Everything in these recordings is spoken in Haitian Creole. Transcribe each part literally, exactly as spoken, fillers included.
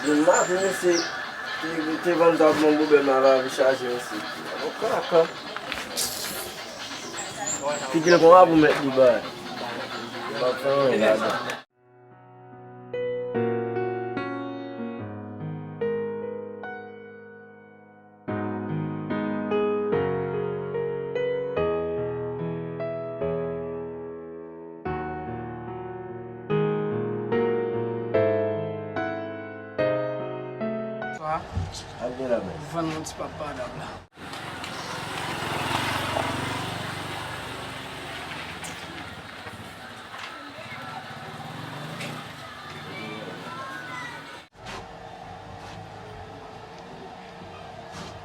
Demen maten, mesye, te, te vann zam nan boubèl m avè chaje, mesye. Bon, kaka. Figi l konsa pou mèt li bay. Li p ap fè anyen ladan. Bonswa. Al gen la, men. Vann yon ti papa dam la.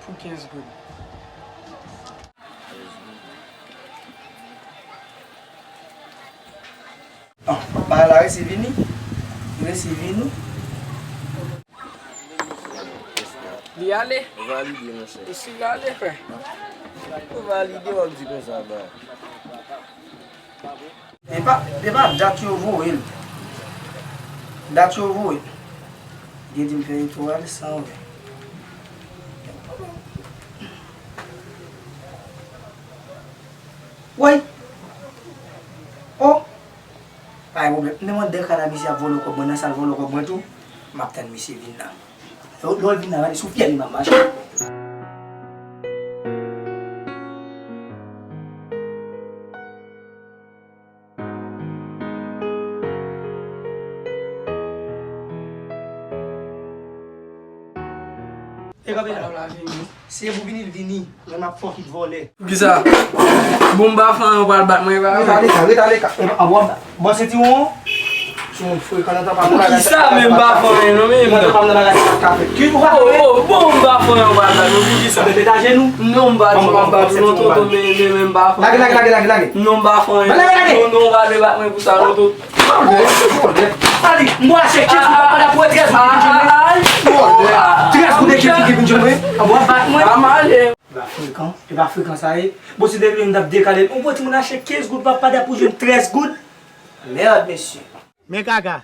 Pou kenz goud. Bon, bagay la resi vini. Resi vini. Li ale? Valide, monchè. Isi l ale, frè. Ou valide, w ap di konsa, ba. E pa, e pa dat yo voye l. Dat yo voye. Gen di m fè etwal san wè. Woy! Oh! Pa gen pwoblèm. M te mande kaka misye ap vòlò kòb mwen nan sal vòlò kòb mwen tou. M ap tann misye vin la. Lè, lè w vin la, gade sou fyèl li m ap mache. E kanpe la. Madam la vini. Si e pou vini, l vini. Mwen m ap fè w kit vòlè. Poukisa? Bon, m pa fè anyen, ou pral bat mwen, e pa vre? Ret ale ka, ret ale ka. E, anwo, bon, sentiwon. Sou moun frekan nan tan pa m. Poukisa menm m pa fè anyen non, men nan tan pa m nan bagay sa ka fèt. Ki ou pa fè? Oh, oh, bon, m pa fè anyen, ou pral bat mwen, poukisa? Bebe ta jenou. Non, m pa di, m pa bat ou non, tonton, men, men, men, m pa fè anyen. Lage, lage, lage, lage, lage. Non, m pa fè anyen. Lage, lage. Non, non, ou pral bat mwen pou sa, tonton. Vòlè, vòlè. Tande, m pral achte kenz goud, papa, pou trèz goud. Trèz goud e kenz goud vin jwenn mwen. Anwo, bat mwen. Pa male. E pa frekan, e pa frekan sa ye. Bon, si depi m t ap dekale, ou pran timoun achte kenz goud, papa, pou jwenn trèz goud. Mèd, mesye. Men kaka,